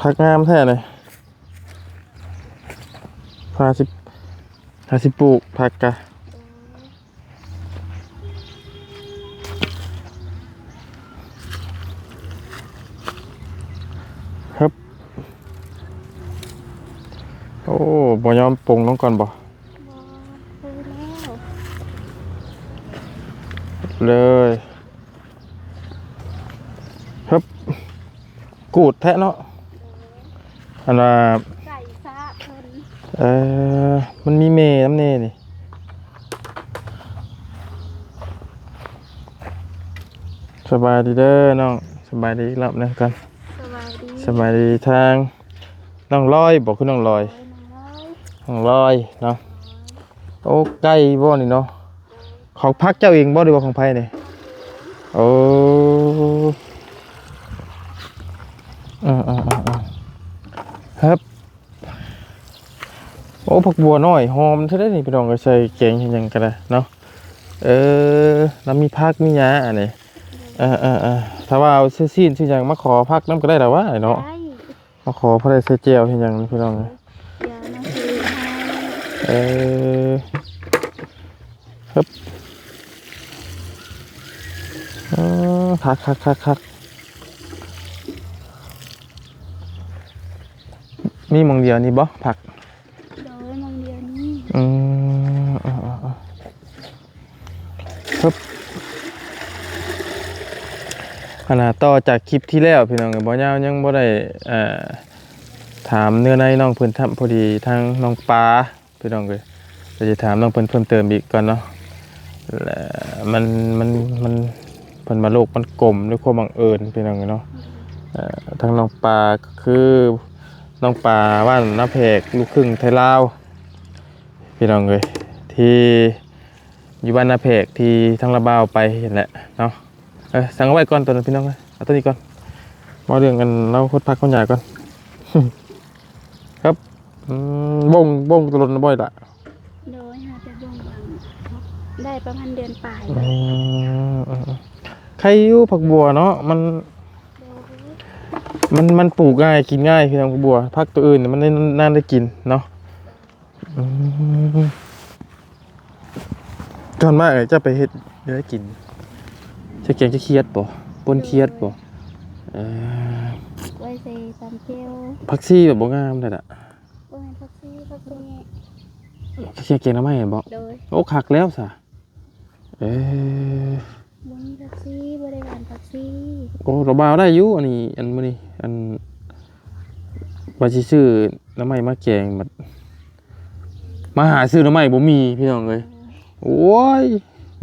ຜັກງາມແທ້ນີ້ ພາຊິ ພາຊິປູກຜັກກະ ຮຶບ ໂອ້ ບໍ່ຍອມປົງລົງກ່ອນບໍ່? ບໍ່ ຄືແລ້ວ ເລີຍ ຮຶບ ກູດແທ້ເນາະ ອັນວ່າ ໄກ່ຊະເພິ່ນ ເອີ ມັນມີແມ່ນຳແນ່ນີ້. ສະບາຍດີເດີນ້ອງ ສະບາຍດີອີກລອບໜຶ່ງກ່ອນ ສະບາຍດີ ສະບາຍດີ ທາງນ້ອງລອຍບໍ ຄືນ້ອງລອຍ? ໂດຍ ນ້ອງລອຍ ນ້ອງລອຍເນາະ ໂອ້ ໄກ່ບໍ່ນີ້ເນາະ? ຂອງພັກເຈົ້າເອງບໍ່ ຫຼືວ່າຂອງໃຜນີ້? ໂອ້ ເອີໆໆໆ ຮຶບ ໂອ້ ຜັກບົວນ້ອຍຫອມແທ້ເດ້ນີ້ ພີ່ນ້ອງເອີຍ ໃສ່ແກງເຮັດຫຍັງກໍໄດ້ເນາະ. ເອີ ລາວມີຜັກມີຫຍ້າອັນນີ້ ເອີໆໆ ຖ້າວ່າເອົາຊື້ຊີ້ນຊື້ຫຍັງມາຂໍຜັກນຳກໍໄດ້ລະຫວາເນາະ ໄດ້ ມາຂໍພໍໄດ້ໃສ່ແຈ່ວເຮັດຫຍັງ ພີ່ນ້ອງເອີຍ ດຽວນາງຊື້ໃຫ້ ເອີ ຮຶບ ອືມ ຄັກໆໆໆ ມີໝ່ອງດຽວນີ້ບໍ່ ຜັກ? ໂດຍ ໝ່ອງດຽວນີ້. ອືມ ເອີໆໆ ຮຶບ ອັນນ່າ ຕໍ່ຈາກຄລິບທີ່ແລ້ວ ພີ່ນ້ອງເອີຍ ບ່າວຍາວຍັງບໍ່ໄດ້ ເອີ ຖາມເນື້ອໃນນ້ອງເພິ່ນຊ້ຳ. ພໍດີທາງນ້ອງປາ ພີ່ນ້ອງເອີຍ ກໍຈະຖາມນ້ອງເພິ່ນເພີ່ມເຕີມອີກກ່ອນເນາະ. ແລະ ມັນ ມັນ ມັນ ເພິ່ນວ່າໂລກມັນກົມດ້ວຍຄວາມບັງເອີນ ພີ່ນ້ອງເອີຍເນາະ. ເອີ ທາງນ້ອງປາກໍຄືນ້ອງປາບ້ານນາແພກ ລູກຄຶ່ງໄທລາວ ພີ່ນ້ອງເອີຍ ທີ່ຢູ່ບ້ານນາແພກ ທີ່ທາງລາວບ່າວໄປຫັ້ນແຫຼະເນາະ. ເອີ ສັ່ງເອົາໄວ້ກ່ອນ ໂຕນັ້ນ ພີ່ນ້ອງເອີຍ ເອົາໂຕນີ້ກ່ອນ. ເວົ້າເລື່ອງກັນ ລາວຄົດຜັກຄົນຫຍ້າກ່ອນ ຄັບ. ອືມ ບົງ ບົງໂຕດົນບໍ່ລະ? ໂດຍ ຫາແຕ່ບົງ ໄດ້ປະມານເດືອນປາຍ. ອືມ ເອີໆ ໄຄຢູ່ຜັກບົວເນາະ ມັນ ໂດຍ ມັນ ມັນປູກງ່າຍ ກິນງ່າຍ ພີ່ນ້ອງ. ຜັກບົວ ຜັກໂຕອື່ນມັນໄດ້ນານໄດ້ກິນເນາະ. ອືມ ສ່ວນມາກເຈົ້າໄປເຮັດແນວໃດກິນ? ໃສ່ແກງຈະຂຽດບໍ່? ປົ່ນຂຽດບໍ່? ເອີ ໄວ້ໃສ່ຕຳແຈ່ວ. ຜັກຊີແບບບໍ່ງາມແທ້ລະ. ບໍ່ແມ່ນຜັກຊີ ຜັກຊີ ຂຽດແກງໜໍ່ໄມ້ຫັ້ນບໍ່? ໂດຍ. ໂອ້ ຄັກແລ້ວຊະ. ເອີ ບໍ່ມີຜັກຊີ ບໍ່ໄດ້ຫວ່ານຜັກຊີ. ໂອ້ ລາວບ່າວໄດ້ຢູ່ ອັນນີ້ ອັນມື້ນີ້ ອັນວ່າຊິຊື້ໜໍ່ໄມ້ມາແກງ ບັດມາຫາຊື້ໜໍ່ໄມ້ບໍ່ມີ ພີ່ນ້ອງເອີຍ. ໂອ້ຍ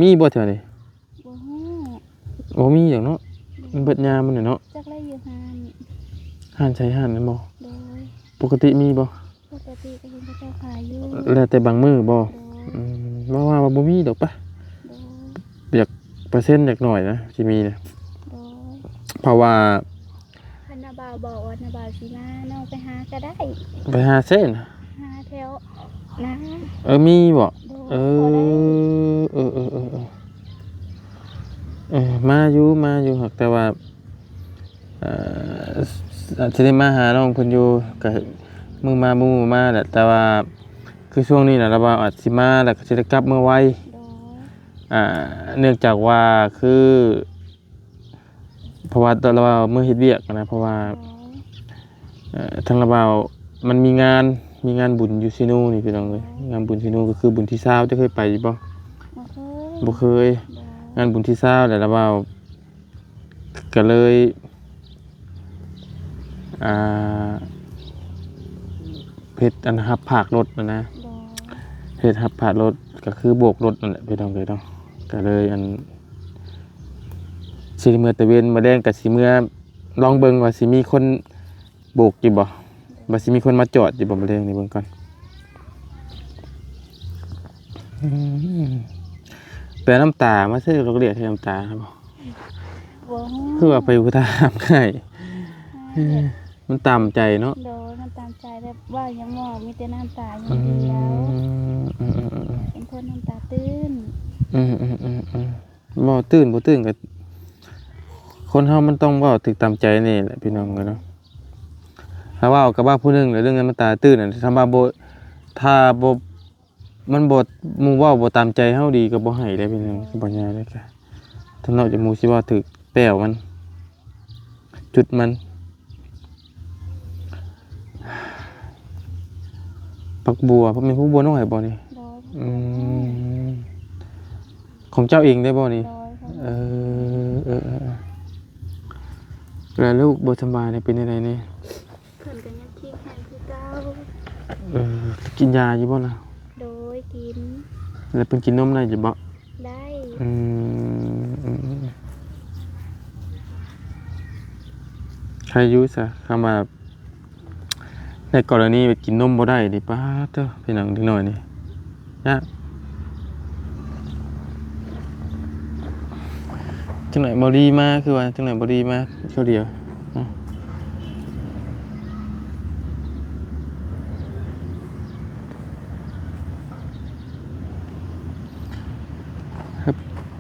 ມີບໍ່ແຖວນີ້? ບໍ່ຮູ້ ບໍ່ມີຫຍັງເນາະ. ໂດຍ. ມັນເບິດຍາມມັນແຫຼະເນາະ. ຈັກແລ້ວຢູ່ຮ້ານ ຮ້ານໃສ? ຮ້ານນັ້ນບໍ່? ໂດຍ. ປົກກະຕິມີບໍ່? ປົກກະຕິກໍເຫັນເຂົາເຈົ້າຂາຍຢູ່. ແລ້ວແຕ່ບາງມື້ບໍ່? ໂດຍ. ອືມ ວ່າ ວ່າ ວ່າບໍ່ມີດອກປະ. ໂດຍ. ຢາກເປີເຊັນຈັກໜ້ອຍນະ ຊິມີນະ. ໂດຍ. ເພາະວ່າ ຄັນນ້າບ່າວບອກວ່ານ້າບ່າວຊິມາ ນ້ອງໄປຫາກໍໄດ້. ໄປຫາໃສນະ? ຫາແຖວນາ. ເອີ ມີບໍ່? ໂດຍ. ເອີ ພໍໄດ້. ເອີ ເອີ ເອີ ເອີ ເອີ ມາຢູ່ ມາຢູ່ ຫາກແຕ່ວ່າ ເອີ ອາດຊິໄດ້ມາຫານ້ອງເພິ່ນຢູ່ ກະມື້ມາມື້ມາແຫຼະ. ແຕ່ວ່າຄືຊ່ວງນີ້ນະ ລາວວ່າອາດຊິມາ ແລ້ວກໍຊິໄດ້ກັບເມືອໄວ. ໂດຍ. ອ່າ ເນື່ອງຈາກວ່າຄື ເພາະວ່າລາວວ່າເມືອເຮັດວຽກນະ ເພາະວ່າ ໂດຍ. ເອີ ທາງລາວວ່າມັນມີງານ ມີງານບຸນຢູ່ເຊໂນນີ້ ພີ່ນ້ອງເອີຍ. ໂດຍ. ງານບຸນເຊໂນກໍຄືບຸນທີຊາວ ເຈົ້າເຄີຍໄປຢູ່ບໍ່? ບໍ່ເຄີຍ. ບໍ່ເຄີຍ. ໂດຍ. ງານບຸນທີຊາວ ແລ້ວລາວວ່າ ກໍເລີຍ ອ່າ ເຮັດອັນຮັບພາກລົດນະນະ. ໂດຍ. ເຮັດຮັບພາກລົດ ກໍຄືໂບກລົດນັ້ນແຫຼະ ພີ່ນ້ອງເອີຍເນາະ. ກໍເລີຍອັນ ຊິເມືອຕະເວນ ມື້ແລງກໍຊິເມືອລອງເບິ່ງວ່າຊິມີຄົນໂບກຢູ່ບໍ່ ວ່າຊິມີຄົນມາຈອດຢູ່ບໍ່ ມື້ແລງນີ້ ເບິ່ງກ່ອນ. ອືມ ແປນ້ຳຕາມາໃສ່ ລາວກໍລຽກໃຫ້ນ້ຳຕາບໍ່? ບໍ່ຮູ້ ຄືວ່າໄປອຸທານງ່າຍ. ອ່າ ມັນຕາມໃຈເນາະ. ໂດຍ ມັນຕາມໃຈ ແບບເວົ້າຫຍັງບໍ່ອອກ ມີແຕ່ນ້ຳຕາຢ່າງດຽວ. ອືມ ເປັນຄົນນ້ຳຕາຕື້ນ. ອືມໆໆໆ ເວົ້າຕື້ນບໍ່ຕື້ນກໍ ຄົນເຮົາມັນຕ້ອງເວົ້າຖືກຕາມໃຈນີ້ແຫຼະ ພີ່ນ້ອງເອີຍເນາະ. ຖ້າເວົ້າກັບວ່າຜູ້ໜຶ່ງ ແລ້ວເລື່ອງນັ້ນມັນຕາຕື້ນນະ ຖ້າວ່າບໍ່ ຖ້າບໍ່ ມັນບໍ່ ໝູ່ເວົ້າບໍ່ຕາມໃຈເຮົາດີກໍບໍ່ໃຫ້ເດ້ ພີ່ນ້ອງ. ໂດຍ. ບໍ່ຍາກເດ້ ກະຖ້ານອກຈາກໝູ່ຊິເວົ້າຖືກແປ້ວມັນ ຈຸດມັນ. ຜັກບົວ ແມ່ນຜັກບົວນ້ອຍບໍ່ນີ້? ໂດຍ. ອືມ ຂອງເຈົ້າເອງໄດ້ບໍ່ນີ້? ໂດຍ. ເອີ ເອີ ເອີ ເອີ ແລ້ວລູກບໍ່ສະບາຍເປັນຈັ່ງໃດແດ່? ເພິ່ນກໍຍັງຂີ້ໄຫ້ຄືເກົ່າ. ເອີ ກິນຢາຢູ່ບໍ່ລະ? ໂດຍ ກິນ. ແລ້ວເພິ່ນກິນນົມໄດ້ຢູ່ບໍ່? ໄດ້. ອືມ ອືມ ອືມ ໄຄຢູ່ຊະ ຄຳວ່າ ໃນກໍລະນີແບບກິນນົມບໍ່ໄດ້ນີ້ ປາດເທີ ພີ່ນ້ອງ ເດັກນ້ອຍນີ້ຍາກ. ຈັກໜ້ອຍບໍ່ດີມາ ຄືວ່າຈັກໜ້ອຍບໍ່ດີມາເທື່ອດຽວເນາະ.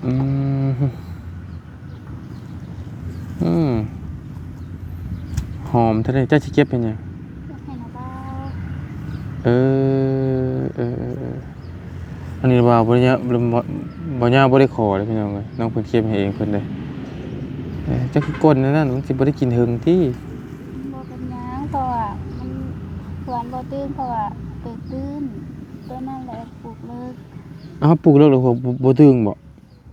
ອືມ ອືມ ຫອມແທ້ເດ. ເຈົ້າຊິເກັບເຮັດຫຍັງ? ເກັບໃຫ້ນ້າບ່າວ. ເອີ ເອີ ເອີ ອັນນີ້ວ່າບໍ່ໄດ້ຍາ ບໍ່ ບໍ່ຍາວບໍ່ໄດ້ຂໍເດ້ພີ່ນ້ອງເອີຍ ນ້ອງເພິ່ນເກັບໃຫ້ເອງເພິ່ນເດ້. ເອີ ຈັກຄືກົ້ນນັ້ນ ມັນຊິບໍ່ໄດ້ກິນເຖິງຕິ? ບໍ່ເປັນຫຍັງ ເພາະວ່າມັນ ເພື່ອນບໍ່ຕື່ມ ເພາະວ່າໂຕຕື່ມ ໂຕນັ້ນແຫຼະປູກເລີກ. ເອົາ ປູກເລີກແລ້ວບໍ່ ບໍ່ຕື່ມບໍ?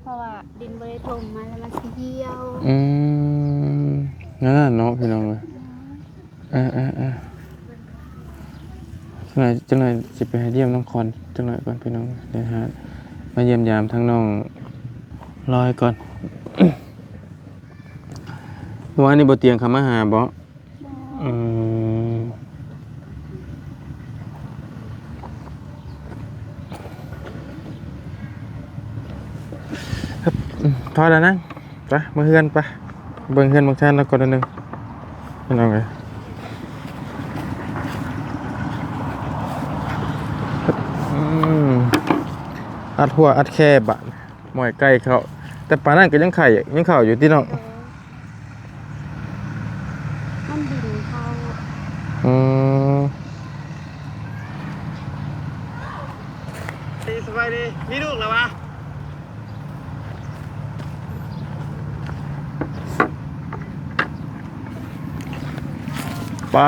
ເພາະວ່າດິນບໍ່ໄດ້ຖົມມາແລ້ວມັນຊິຫ່ຽວ. ອືມ ນັ້ນນະເນາະພີ່ນ້ອງເອີຍ. ເອີໆໆ ຈັກໜ່ອຍ ຈັກໜ່ອຍຊິໄປຫາຢ້ຽມນ້ອງຄອນຈັກໜ່ອຍກ່ອນພີ່ນ້ອງ ດຽວຫາມາຢ້ຽມຢາມທາງນ້ອງລອຍກ່ອນ. ເມື່ອວານນີ້ບໍ່ຕຽງເຂົ້າມາຫາບໍ? ອືມ ພໍແລ້ວນະ ໄປເມືອເຮືອນ ໄປເບິ່ງເຮືອນເບິ່ງຊານລາວກ່ອນໜ້ອຍໜຶ່ງ ພີ່ນ້ອງເອີຍ. ອືມ ອັດຫົວອັດແຂ້ບາດ ໝ້ອຍໄກ່ເຂົ້າ ແຕ່ປານນັ້ນກໍຍັງໄຂ່ ຍັງເຂົ້າຢູ່ຕິນ້ອງ? ໂດຍ ມັນດິນເຂົ້າ. ອືມ ສະບາຍດີ ມີລູກແລ້ວຫວາ? ໄປ.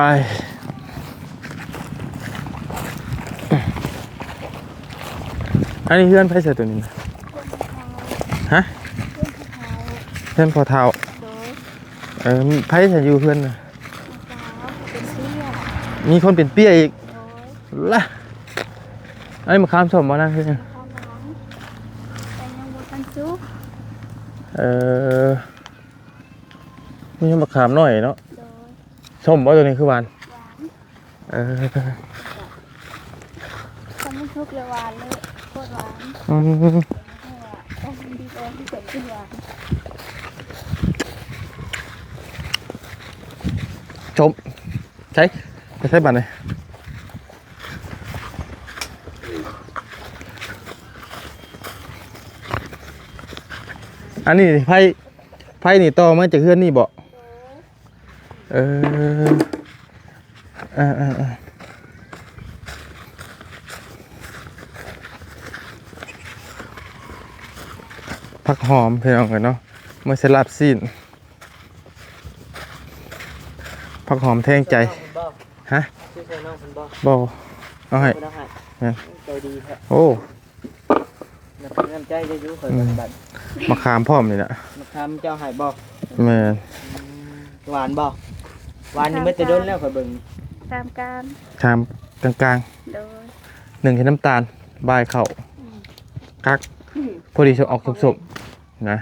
ອັນນີ້ເຮືອນໃຜຊະໂຕນີ້ນະ? ຮະ? ເຮືອນພໍ່ເຖົ້າ. ໂດຍ ເອີ ໃຜຊະຢູ່ເຮືອນນະ? ນ້າສາວເປັນເປ້ຍ. ມີຄົນເປັນເປ້ຍອີກ? ໂດຍ ລະ ອັນນີ້ມະຂາມສົ້ມບໍ່ນະ? ມະຂາມຫວານ ແຕ່ຍັງບໍ່ທັນສຸກ. ເອີ ມີມະຂາມນ້ອຍເນາະ. ໂດຍ ສົ້ມບໍ່ໂຕນີ້? ຄືຫວານ. ຫວານ. ເອີ ຄັນມັນສຸກແລ້ວຫວານເລີຍ ໂຄດຫວານ. ອືມ ເພາະວ່າຕ້ອງດີແຕ່ທີ່ເປັນຂຶ້ນຫວານ. ສົ້ມ ໃສ ໄປໃສບາດນີ້? ອັນນີ້ໄຟ ໄຟນີ້ຕໍ່ມາຈາກເຮືອນນີ້ບໍ? ໂດຍ ເອີ ເອີໆໆ ຜັກຫອມພີ່ນ້ອງເອີຍເນາະ ເມື່ອໃສ່ລາບຊີ້ນ ຜັກຫອມແທງໃຈ. ຊື້ໃຫ້ນ້ອງເພິ່ນບໍ່? ຮະ? ຊື້ໃຫ້ນ້ອງເພິ່ນບໍ່? ບໍ່ ເອົາໃຫ້. ເພິ່ນເອົາໃຫ້. ແມ່ນ. ໃຈດີແທ້. ໂອ້ ນ້ຳຈິດນ້ຳໃຈໄດ້ຢູ່ ຂ້ອຍ ອືມ ບັດ ມະຂາມພ້ອມນີ້ນະ. ມະຂາມເຈົ້າໃຫ້ບໍ່? ແມ່ນ. ອືມ ຫວານບໍ່? ຫວານນີ້ເໝິດແຕ່ດົນແລ້ວ ຂ້ອຍເບິ່ງ. ສາມກາງ. ສາມກາງໆ. ໂດຍ ໜຶ່ງໃສ່ນ້ຳຕານ ບາຍເຂົ້າ. ອືມ ຄັກ. ອືມ ພໍດີ ອອກສົ້ມໆ ນະ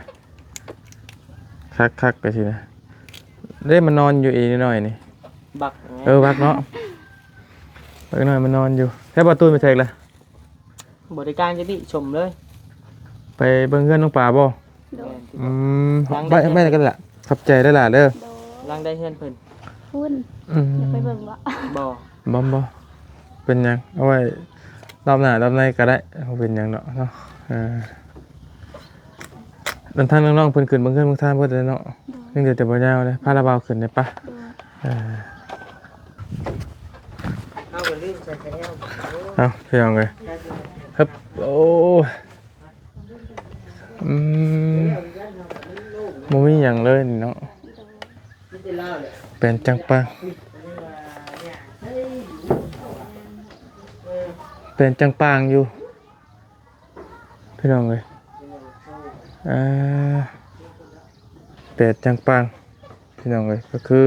ຄັກໆ ກະຊິນະ. ເດ້ ມານອນຢູ່ອີ່ນ້ອຍນີ້ ບັກ. ເອີ ບັກເນາະ ບັກນ້ອຍມານອນຢູ່. ແລ້ວບໍ່ຕູນໄປໃສລະ? ບໍ່ໄດ້ກາງຈັກຕິ ຊົມເລີຍ. ໄປເບິ່ງເຮືອນນ້ອງປາບໍ່? ໂດຍ. ອືມ ໄປ ໄປກັນລະ ຂອບໃຈຫຼາຍໆເດີ. ໂດຍ ຫຼັງໃດເຮືອນເພິ່ນ? ພຸ້ນ. ອືມ ຢາກໄປເບິ່ງບໍ່? ບໍ່ ບໍ່ ບໍ່ເປັນຫຍັງ ເອົາໄວ້ລອບໜ້າລອບໃນກໍໄດ້ ບໍ່ເປັນຫຍັງດອກເນາະ. ເອີ ອັນທາງນ້ອງໆເພິ່ນຂຶ້ນເບິ່ງເຮືອນເບິ່ງຊານເບິດແລ້ວເນາະ. ໂດຍ ຍັງເຫຼືອແຕ່ບ່າວຍາວເດ້ ພາລາວບ່າວຂຶ້ນໄດ້ປະ. ໂດຍ ເອີ ເຮົາກໍລືມໃສ່ແຊນແນວ. ເອົ້າ ພີ່ນ້ອງເອີຍ ຮຶບ ໂອ້ ອືມ ບໍ່ມີຫຍັງເລີຍນີ້ເນາະ. ໂດຍ ແປນຈັງປາງ ແປນຈັງປາງຢູ່ ພີ່ນ້ອງເອີຍ. ເອີ ແປນຈັງປາງ ພີ່ນ້ອງເອີຍ ກໍຄື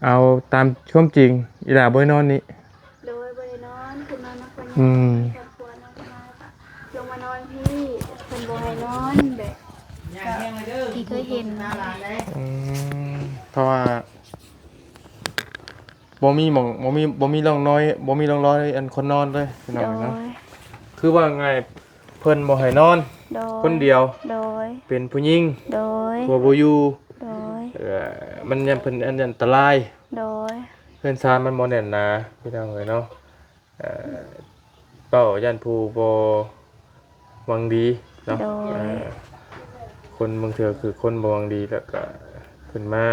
ເອົາຕາມຄວາມຈິງ ອີ່ຫຼ້າບໍ່ໄດ້ນອນນີ້? ໂດຍ ບໍ່ໄດ້ນອນ ຂຶ້ນມານຳຄອບຄົວ ອືມ ຄອບຄົວນອນມາ ລົງມານອນພີ້ ເພິ່ນບໍ່ໃຫ້ນອນ ແບບ ທີ່ເຄີຍເຫັນ. ອືມ ເພາະວ່າບໍ່ມີໝ່ອງ ບໍ່ມີ ບໍ່ມີຮ່ອງຮອຍ ບໍ່ມີຮ່ອງຮອຍອັນຄົນນອນເລີຍ ພີ່ນ້ອງເນາະ. ໂດຍ ຄືວ່າງ່າຍ ເພິ່ນບໍ່ໃຫ້ນອນ ໂດຍ ຄົນດຽວ ໂດຍ ເປັນຜູ້ຍິງ ໂດຍ ຜົວບໍ່ຢູ່ ໂດຍ ເອີ ມັນຍັນ ເພິ່ນອັນອັນຕະລາຍ ໂດຍ ເຮືອນຊານມັນບໍ່ແໜ້ນໜາ ພີ່ນ້ອງເອີຍເນາະ. ເອີ ເວົ້າຢ້ານຜູ້ບໍ່ຫວັງດີເນາະ ໂດຍ ເອີ ຄົນບາງເທື່ອຄືຄົນບໍ່ຫວັງດີ ແລ້ວກະຂຶ້ນມາ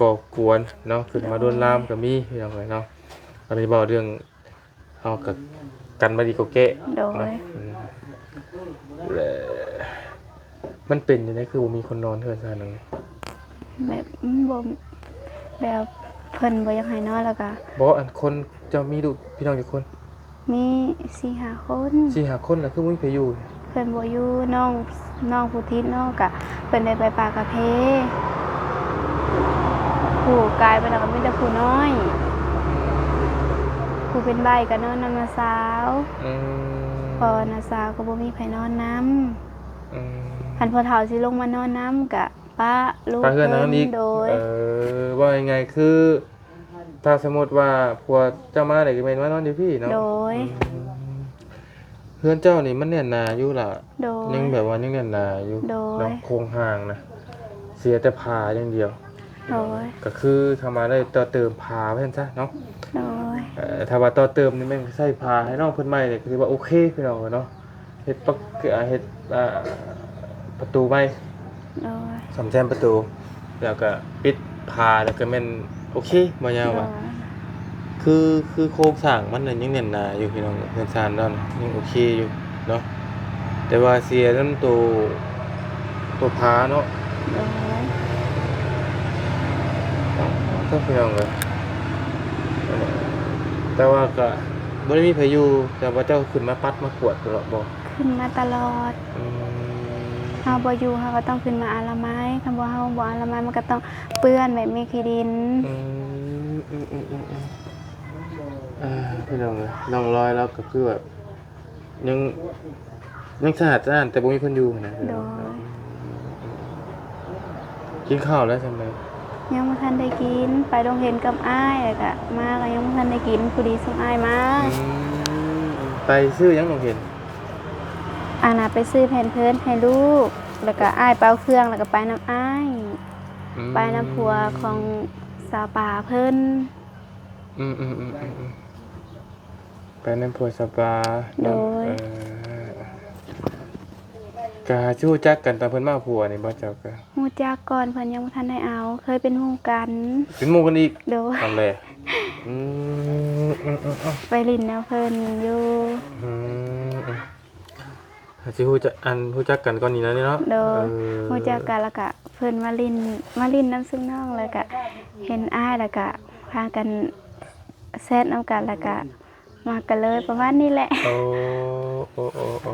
ກໍ່ກວນເນາະ ຂຶ້ນມາ ໂດຍ ລວນລາມກໍມີ ພີ່ນ້ອງເອີຍເນາະ. ອັນນີ້ເວົ້າເລື່ອງ ເຮົາກໍ ກັນມາດີກວ່າແກ້ ໂດຍ ເນາະ ອືມ ແລະ ມັນເປັນຈັ່ງໃດ ຄືບໍ່ມີຄົນນອນເຮືອນຊານຫຼັງນີ້? ແບບ ມັນບໍ່ ແບບເພິ່ນບໍ່ຢາກໃຫ້ນອນ ແລ້ວກະ ບໍ່ ອັນຄົນ ເຈົ້າມີລູກພີ່ນ້ອງຈັກຄົນ? ມີສີ່ຫ້າຄົນ ສີ່ຫ້າຄົນ ແລ້ວຄືບໍ່ມີໃຜຢູ່? ເພິ່ນບໍ່ຢູ່ ນ້ອງ ນ້ອງຜູ້ທິດເນາະ ກະເພິ່ນໄດ້ໄປປ່າກະເພ ຜູ້ກາຍໄປແລ້ວກະມີແຕ່ຜູ້ນ້ອຍ ຜູ້ເປັນໃບ້ກະນອນນຳນ້າສາວ ອືມ ເພາະວ່ານ້າສາວກະບໍ່ມີໃຜນອນນຳ ອືມ ຄັນພໍ່ເຖົ້າຊິລົງມານອນນຳກະປະລູກ ປະເຮືອນນອນອີກ ໂດຍ ເອີ ເວົ້າງ່າຍໆ ຄື ຖ້າສົມມຸດວ່າຜົວເຈົ້າມານີ້ກະແມ່ນມານອນຢູ່ພີ້ເນາະ ໂດຍ ອືມ ເຮືອນເຈົ້ານີ້ມັນແໜ້ນໜາຢູ່ລະ ໂດຍ ຍັງແບບວ່າຍັງແໜ້ນໜາຢູ່ ໂດຍ ເນາະ ໂຄງຮ່າງນະ ເສຍແຕ່ຝາຢ່າງດຽວ ໂດຍ ກະຄືທຳມາໄດ້ຕໍ່ເຕີມຝາວ່າຊັ້ນຊະເນາະ ໂດຍ ເອີ ຖ້າວ່າຕໍ່ເຕີມນີ້ແມ່ນໃຊ້ຝາໃຫ້ນ້ອງເພິ່ນໃໝ່ນີ້ກະຖືວ່າໂອເຄພີ່ນ້ອງເອີຍເນາະ ເຮັດປະ ເຮັດ ອ່າ ປະຕູໃໝ່ ໂດຍ ສ້ອມແຊມປະຕູ ແລ້ວກະປິດຝາ ແລ້ວກະແມ່ນໂອເຄ ບໍ່ຍາວວ່າ ໂດຍ ຄື ຄືໂຄງສ້າງມັນນະຍັງແໜ້ນໜາຢູ່ພີ່ນ້ອງ ເຮືອນຊານເຮົານະຍັງໂອເຄຢູ່ເນາະ ແຕ່ວ່າເສຍນຳໂຕ ໂຕຝາເນາະ ໂດຍ ໂອ້ ພີ່ນ້ອງເອີຍ ແຕ່ວ່າກະບໍ່ໄດ້ມີໃຜຢູ່ ແຕ່ວ່າເຈົ້າຂຶ້ນມາປັດມາກວດຕະຫຼອດບໍ່? ຂຶ້ນມາຕະຫຼອດ ອືມ ເຮົາບໍ່ຢູ່ເຮົາກະຕ້ອງຂຶ້ນມາອະນາໄມ ຄັນບໍ່ ເຮົາບໍ່ອະນາໄມມັນກະຕ້ອງເປື້ອນແບບມີຂີ້ດິນ ອືມ ອືມ ອືມ ອືມ ອ່າ ພີ່ນ້ອງເອີຍ ຮ່ອງລອຍລາວກະຄືແບບ ຍັງ ຍັງສະອາດສະອ້ານ ແຕ່ບໍ່ມີຄົນຢູ່ຫັ້ນນະ ໂດຍ ກິນເຂົ້າແລ້ວຊັ້ນໃດ? ຍັງບໍ່ທັນໄດ້ກິນ ໄປດົງເຫັນກັບອ້າຍ ແລ້ວກະມາກະຍັງບໍ່ທັນໄດ້ກິນ ພໍດີຊຸມອ້າຍມາ ອືມ ໄປຊື້ຫຍັງດົງເຫັນ? ອັນນະ ໄປຊື້ແພມເພີດໃຫ້ລູກ ແລ້ວກະອ້າຍເປົ່າເຄື່ອງ ແລ້ວກະໄປນຳອ້າຍ ອືມ ໄປນຳຜົວຂອງສາວປາເພິ່ນ ອືມ ອືມ ອືມ ອືມ ອືມ ໄປນຳຜົວສາວປາ ໂດຍ ເອີ ກະຊິຮູ້ຈັກກັນຕອນເພິ່ນມາເອົາຜົວນີ້ບໍ່ ເຈົ້າກະ? ຮູ້ຈັກກ່ອນ ເພິ່ນຍັງບໍ່ທັນໄດ້ເອົາ ເຄີຍເປັນໝູ່ກັນ ເປັນໝູ່ກັນອີກ ໂດຍ ນັ້ນແຫຼະ ອືມ ອືມ ອືມ ອືມ ໄປຫຼິ້ນນຳເພິ່ນຢູ່ ອືມ ອືມ ຊິຮູ້ຈັກ ອັນ ຮູ້ຈັກກັນກ່ອນນີ້ນະເນາະ ໂດຍ ເອີ ຮູ້ຈັກກັນ ແລ້ວກະເພິ່ນມາຫຼິ້ນ ມາຫຼິ້ນນຳຊຸມນ້ອງ ແລ້ວກະເຫັນອ້າຍ ແລ້ວກະພາກັນແຊັດນຳກັນ ແລ້ວກະ ມັກກັນເລີຍ ປະມານນີ້ແຫຼະ ໂອ້ ໂອ້ ໂອ້ ໂອ້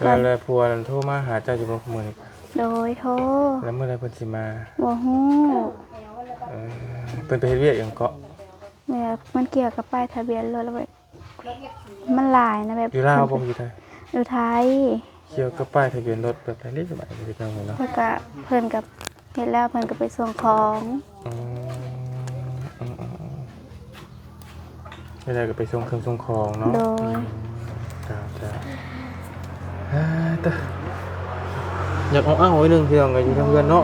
ແລ້ວ ແລ້ວຜົວນັ້ນໂທມາຫາເຈົ້າຢູ່ບໍ່ມື້ນີ້? ໂດຍ ໂທ ແລ້ວມື້ໃດເພິ່ນຊິມາ? ບໍ່ຮູ້ ເອີ ເພິ່ນໄປເຮັດວຽກຫຍັງເກາະ? ແບບມັນກ່ຽວກັບປ້າຍທະບຽນລົດ ແລ້ວແບບມັນຫຼາຍນະ ແບບ ຢູ່ລາວບໍ່? ຢູ່ໄທ ຢູ່ໄທ ກ່ຽວກັບປ້າຍທະບຽນລົດແບບໃດເດ ສະບາຍດີເນາະ ແລ້ວກະເພິ່ນກະເຮັດແລ້ວ ເພິ່ນກະໄປສົ່ງຂອງ ອືມ ອືມ ອືມ ອືມ ເຮັດແລ້ວກະໄປສົ່ງເຄື່ອງສົ່ງຂອງເນາະ ໂດຍ ອືມ ຈ້າ ຈ້າ ເອີ ຕະ ຢາກເອົາເອົາໜ້ອຍໜຶ່ງ ພີ່ນ້ອງເອີຍ ຢູ່ທາງເຮືອນເນາະ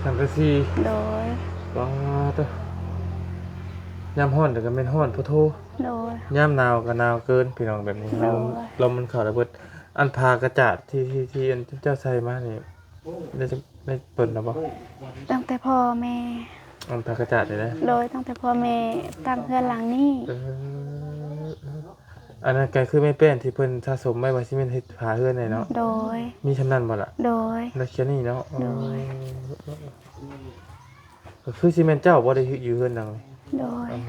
ສັງກະສີ ໂດຍ ປາດ ຕະ ຍາມຮ້ອນກະແມ່ນຮ້ອນໂພດໂທ ໂດຍ ຍາມໜາວກະໜາວເກີນ ພີ່ນ້ອງ ແບບນີ້ ໂດຍ ລົມ ລົມມັນເຂົ້າລະເບີດ ອັນຜ້າກະຈາດທີ່ ທີ່ ທີ່ອັນເຈົ້າໃສ່ມານີ້ ໄດ້ຈັກ ໄດ້ດົນລະບໍ່? ຕັ້ງແຕ່ພໍ່ແມ່ ອັນຜ້າກະຈາດນີ້ນະ? ໂດຍ ຕັ້ງແຕ່ພໍ່ແມ່ຕັ້ງເຮືອນຫຼັງນີ້ ເອີ ເອີ ອັນນັ້ນກະຄືແມ່ແປ້ນທີ່ເພິ່ນສະສົມໄວ້ວ່າຊິແມ່ນເຮັດຝາເຮືອນໃຫ້ເນາະ? ໂດຍ ມີສ່ຳນັ້ນບໍ່ລະ? ໂດຍ ໄດ້ແຄ່ນີ້ເນາະ? ໂດຍ ເອີ ເອີ ເອີ ກະຄືຊິແມ່ນເຈົ້າບໍ່ໄດ້ຢູ່ເຮືອນຫຼັງນີ້? ໂດຍ ອືມ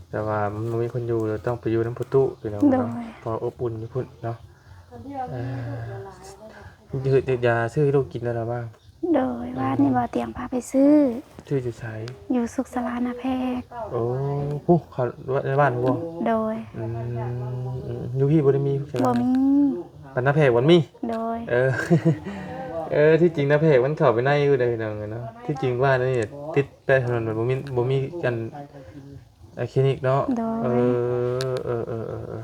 ແຕ່ວ່າມັນບໍ່ມີຄົນຢູ່ ຕ້ອງໄປຢູ່ນຳພໍ່ຕູ້ ພີ່ນ້ອງເນາະ ໂດຍ ພໍອົບອຸ່ນຢູ່ພຸ້ນເນາະ ເອີ ຢາຊື້ໃຫ້ລູກກິນແລ້ວລະວ່າ? ໂດຍ ວານນີ້ບໍ່ຕຽງພາໄປຊື້ ຊື້ຢູ່ໃສ? ຢູ່ສຸກສາລານາແພກ ໂອ້ ພຸ້ນ ເຂົ້າໃນບ້ານພຸ້ນບໍ່? ໂດຍ ອືມ ຢູ່ພີ້ບໍ່ໄດ້ມີ? ບໍ່ມີ ບ້ານນາແພກບໍ່ມີ? ໂດຍ ເອີ ເອີ ທີ່ຈິງນາແພກມັນເຂົ້າໄປໃນຢູ່ເດ້ ພີ່ນ້ອງເອີຍເນາະ ທີ່ຈິງບ້ານນີ້ຕິດແປະຖະໜົນ ບໍ່ມີ ບໍ່ມີອັນ ເອີ ຄລີນິກເນາະ ໂດຍ ເອີ ເອີ ເອີ ເອີ ເອີ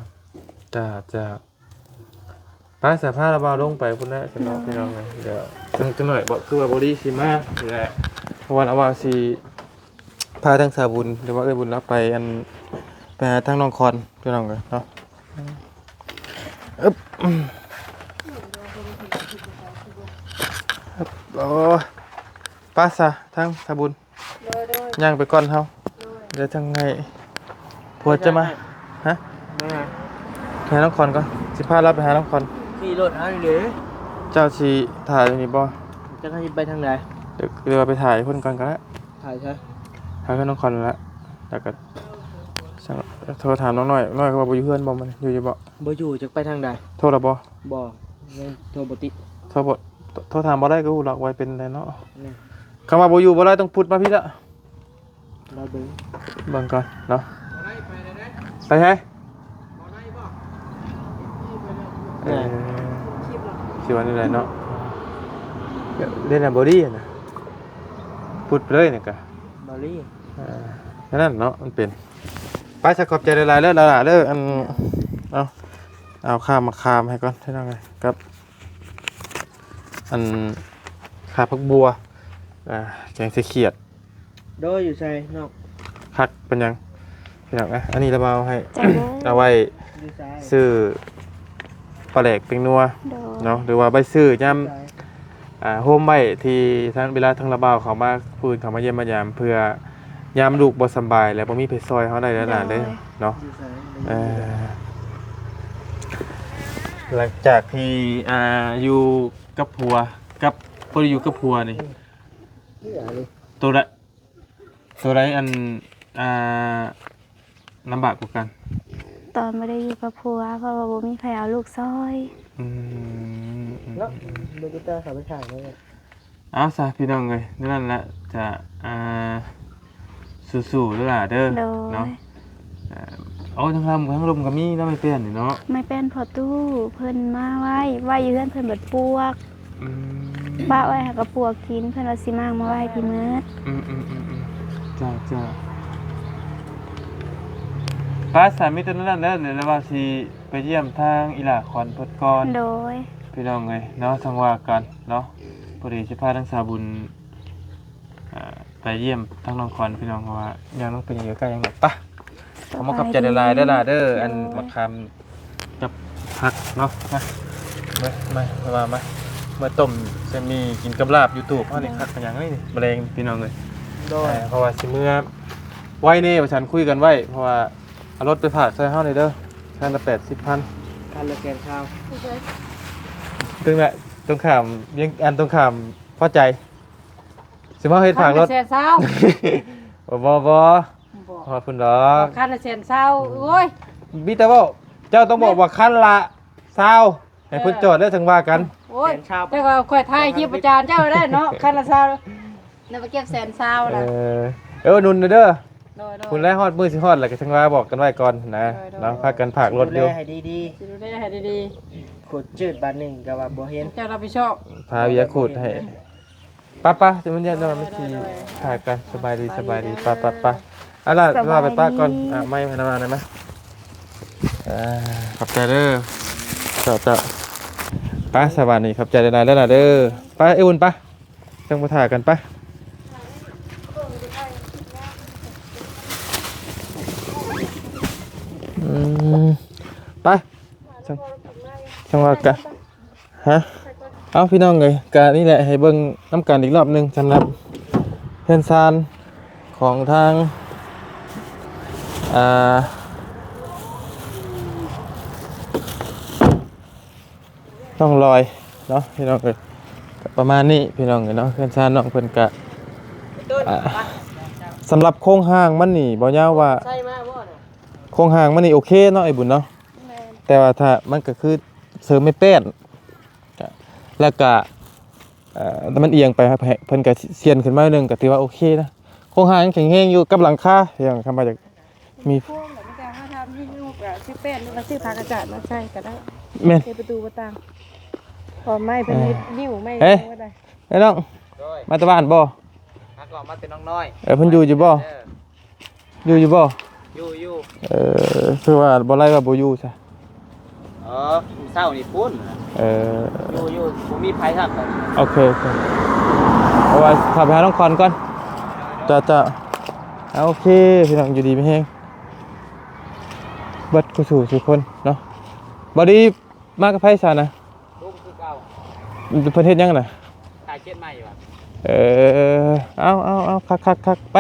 ຈ້າ ຈ້າ ໄປ ສາພາລະບ່າວລົງໄປພຸ້ນແຫຼະ ພີ່ນ້ອງ ໂດຍ ພີ່ນ້ອງເອີຍ ດຽວ ຈັກໜ້ອຍ ບໍ່ ຄືວ່າບໍ່ດີຊິມາແຫຼະ ເພາະວ່າລະບ່າວຊິ ພາທາງສາວບຸນ ຫຼືວ່າເອື້ອຍບຸນລາວໄປ ອັນ ໄປຫາທາງນ້ອງຄອນ ພີ່ນ້ອງເອີຍເນາະ ອຶບ ໂອ້ ໄປຊະ ທາງສາວບຸນ ໂດຍ ໂດຍ ຍ່າງໄປກ່ອນເຮົາ ໂດຍ ດຽວຈັ່ງໃຫ້ ຜົວຈະມາ ຮະ ໄປຫາ ໄປຫານ້ອງຂວັນກ່ອນ ຊິພາລາວໄປຫານ້ອງຂວັນ. ຂີ່ລົດເອົາເດ້ ເຈົ້າຊິຖ້າຢູ່ນີ້ບໍ່? ຈັກຊິໄປທາງໃດ ຫຼືວ່າໄປຖ້າຢູ່ພຸ້ນກ່ອນກໍໄດ້. ຖ່າຍໃສ? ຖ້າເຮືອນນ້ອງຂວັນນັ້ນລະ ແລ້ວກໍໂທຖາມນ້ອງນ້ອຍ ນ້ອຍເຂົາວ່າບໍ່ຢູ່ເຮືອນບໍ່ ມື້ນີ້ຢູ່ຢູ່ບໍ່? ບໍ່ຢູ່ ຈັກໄປທາງໃດ. ໂທລະບໍ່? ບໍ່ ຍັງໂທບໍ່ຕິດ. ໂທບໍ່ ໂທຖາມບໍ່ໄດ້ກໍຮູ້ດອກວ່າເປັນໃດເນາະ. ແມ່ນ ຄຳວ່າບໍ່ຢູ່ບໍ່ໄດ້ ຕ້ອງພຸດມາພີ້ລະ. ລອເບິ່ງ ເບິ່ງກ່ອນເນາະ ໄປໃສ? ເອີ ຊິວ່າແນວໃດເນາະ ເດ້ນະ ບໍ່ດີນະ ພຸດໄປເລີຍນີ້ກະ ບໍ່ດີ ເອີ ແນວນັ້ນເນາະ ມັນເປັນ. ໄປຊະ ຂອບໃຈຫຼາຍໆເດີຫຼານເດີ. ອັນ ເອົາ ເອົາຂ້າມມາຂາມໃຫ້ກ່ອນ ພີ່ນ້ອງເອີຍ ກັບ ອັນ ຂາຜັກບົວ ອ່າ ແກງໃສ່ຂຽດ. ໂດຍ ຢູ່ໃສນ້ອງ? ຜັກເປັນຫຍັງ ພີ່ນ້ອງເອີຍ? ອັນນີ້ລະເອົາໃຫ້ ເອົາໄວ້ ຢູ່ໃສ? ຊື້ປາແດກແປ້ງນົວ ໂດຍ ເນາະ ຫຼືວ່າໄວ້ຊື້ຍາມ ຢູ່ໃສ? ອ່າ ໂຮມໄວ້ທີ່ທາງ ເວລາທາງລາວບ່າວເຂົາມາ ຜູ້ອື່ນເຂົາມາຢ້ຽມມາຢາມ ເພື່ອຍາມລູກບໍ່ສຳບາຍ ແລ້ວບໍ່ມີໃຜຊ່ອຍເຮົາໄດ້ຫຼານເດີ ໂດຍ ເນາະ. ເອີ ຫຼັງຈາກທີ່ ອ່າ ຢູ່ກັບຜົວ ກັບ ບໍ່ໄດ້ຢູ່ກັບຜົວນີ້ ໂຕໃດ ໂຕໃດອັນ ອ່າ ລຳບາກກວ່າກັນ? ຕອນບໍ່ໄດ້ຢູ່ກັບຜົວ ເພາະວ່າບໍ່ມີໃຜເອົາລູກຊ່ອຍ. ອືມ ເນາະ ອືມ ບໍ່ໄດ້ຕາເຂົາໄປຂາຍເລີຍ. ເອົາຊະ ພີ່ນ້ອງເອີຍ ນັ້ນແຫຼະ ຈະ ອ່າ ສູ້ໆເດີຫຼ້າເດີ ໂດຍ ເນາະ. ເອີ ໂອ້ ທາງລຳທາງລຸ່ມກໍມີເນາະ ໄມ້ແປ້ນນີ້ເນາະ. ໄມ້ແປ້ນພໍ່ຕູ້ເພິ່ນມາໄວ້ ໄວ້ຢູ່ເຮືອນເພິ່ນເບິດປວກ ອືມ ປະໄວ້ໃຫ້ກະປວກກິນ ເພິ່ນວ່າຊິມ້າງມາໄວ້ໃຫ້ພີ່ເໝິດ. ອືມໆໆໆ ຈ້າໆ ໄປສາ ມີແຕ່ນັ້ນແຫຼະ ແລ້ວວ່າຊິໄປຢ້ຽມທາງອີ່ຫຼ້າຂວັນເພິ່ນກ່ອນ ໂດຍ ພີ່ນ້ອງເອີຍເນາະ ຈັ່ງວ່າກັນເນາະ. ພໍດີຊິພາທາງສາວບຸນ ອ່າ ໄປຢ້ຽມທາງນ້ອງຂວັນ ພີ່ນ້ອງ ເພາະວ່າຍັງຕ້ອງໄປຢູ່ໃກ້ຍັງດອກ. ປະ ຂໍຂອບໃຈຫຼາຍໆເດີຫຼ້າເດີ ສະບາຍດີ ອັນ ໂດຍ ໝາກຂາມກັບຜັກເນາະ. ມາ ມາ ມາ ມາ ມາ ເມືອຕົ້ມເສັ້ນໝີ່ກິນກັບລາບ YouTube ເຮົານີ້ ໂດຍ ຄັກປານຫຍັງນີ້ ມື້ແລງ ພີ່ນ້ອງເອີຍ. ໂດຍ ເອີ ເພາະວ່າຊິເມືອໄວແດ່ວ່າຊັ້ນ ຄຸຍກັນໄວ້ ເພາະວ່າເອົາລົດໄປຝາກໃສ່ເຮົານີ້ເດີ ຄັນລະແປດສິບພັນ ຄັນລະແສນຊາວ ເຖິງແຫຼະ ຕົງຂ້າມວຽງ ອັນ ຕົງຂ້າມພໍໃຈ. ຊິມາເຮັດຝາກລົດ ຄັນລະແສນຊາວ ບໍ່ ບໍ່ ບໍ່ ບໍ່ ບໍ່ຮອດພຸ້ນດອກ ຄັນລະແສນຊາວ. ໂອ້ຍ ມີແຕ່ເວົ້າ ເຈົ້າຕ້ອງບອກວ່າຄັນລະຊາວ ໃຫ້ເພິ່ນຈອດແລ້ວຈັ່ງວ່າກັນ. ໂອ້ຍ ແສນຊາວ ແຕ່ວ່າຂ້ອຍຖ່າຍຄລິບປະຈານເຈົ້າໄດ້ເນາະ ຄັນລະຊາວ ແລ້ວໄປເກັບແສນຊາວລະ. ເອີ ເອີ ອຸດໜູນເດີ ໂດຍໆ ພຸ້ນແຫຼະ ຮອດມື້ຊິຮອດແລ້ວກໍຈັ່ງວ່າບອກກັນໄວ້ກ່ອນນະ ໂດຍໆ ເນາະ ພາກັນຝາກລົດຢູ່ ຊິດູແລໃຫ້ດີໆ ຊິດູແລໃຫ້ດີໆ. ຂູດຈືດບາດໜຶ່ງກໍວ່າບໍ່ເຫັນ ເຈົ້າຮັບຜິດຊອບ ພາເວຍຂູດໃຫ້. ປະ ປະ ຊິມັນຍາກໜ້ອຍ ມັນຊິ ໂດຍໆ ຖ່າຍກັນ. ສະບາຍດີ ສະບາຍດີ ສະບາຍດີ ປະ ປະ ປະ. ອາ ລະ ສະບາຍດີ ລະ ໄປປະກ່ອນ ສະບາຍດີ ອາ ໄມ້ພະນະມານາໄດ້ມະ. ເອີ ຂອບໃຈເດີ ເຈົ້າ ເຈົ້າ. ໄປ ສະບາຍດີ ຂອບໃຈຫຼາຍໆເດີລະເດີ. ໄປ ເອີ ອຸ່ນ ໄປ ຈັ່ງໄປຖ່າຍກັນ ໄປ. ອືມ ໄປ ຈັ່ງ ຈັ່ງວ່າກັນ. ຮະ ເອົາ ພີ່ນ້ອງເອີຍ ກະນີ້ແຫຼະ ໃຫ້ເບິ່ງນຳກັນອີກລອບໜຶ່ງ ສຳລັບເຮືອນຊານຂອງທາງ ອ່າ ນ້ອງລອຍເນາະ ພີ່ນ້ອງເອີຍ. ກະປະມານນີ້ ພີ່ນ້ອງເອີຍເນາະ ເຮືອນຊານນ້ອງເພິ່ນກະ ອ່າ ສຳລັບໂຄງຮ່າງມັນນີ້ ບໍ່ຍາວວ່າ ໂຄງຮ່າງມັນນີ້ໂອເຄເນາະ ໄອ້ບຸນເນາະ. ແມ່ນ ແຕ່ວ່າຖ້າ ມັນກະຄືເສີມໄມ້ແປ້ນ ກະ ແລ້ວກະ ເອີ ແຕ່ມັນອຽງໄປ ເພິ່ນກະຊຽນຂຶ້ນມາໜ້ອຍໜຶ່ງ ກະຖືວ່າໂອເຄນະ. ໂຄງຮ່າງຍັງແຂງແຮງຢູ່ ກັບຫຼັງຄາ ຢ່າງຄຳວ່າຈະມີ ໂຄງແບບນີ້ກະ ເຮົາຖ້າມີລູກກະຊື້ແປ້ນ ຫຼືວ່າຊື້ຜ້າກະຈາດມາໃສ່ກະໄດ້. ແມ່ນ ໃສ່ປະຕູປະຕ່າງ ເພາະໄມ້ເພິ່ນເຮັດ ເອີ ນິ້ວໄມ້ ເອີ ກໍໄດ້. ເອີ ນ້ອງ ໂດຍ ມາແຕ່ບ້ານບໍ່? ມາກໍມາແຕ່ນ້ອງນ້ອຍ. ເອີ ເພິ່ນຢູ່ຢູ່ບໍ່? ເອີ ຢູ່ຢູ່ບໍ່? ຢູ່ ຢູ່ ເອີ ຄືວ່າບໍ່ໄລ່ວ່າບໍ່ຢູ່ຊະ? ເອີ ມື້ເຊົ້ານີ້ພຸ້ນ. ເອີ ຢູ່ ຢູ່ ບໍ່ມີໃຜທັກ. ໂອເຄ ໂອເຄ ເພາະວ່າເຂົ້າໄປຫານ້ອງຂວັນກ່ອນ. ເຈົ້າ ເຈົ້າ. ເອົາ ໂອເຄ ພີ່ນ້ອງ ຢູ່ດີມີແຮງເບິດຄູ່ສູ່ສູ່ຄົນເນາະ. ບໍ່ດີ ມາກັບໃຜຊະນະ? ລຸງຄືເກົ່າ. ເພິ່ນເຮັດຫຍັງນະ? ຖ່າຍເຈັດໃໝ່ວ່າ. ເອີ ເອົາ ເອົາ ເອົາ ຄັກໆໆ ໄປ.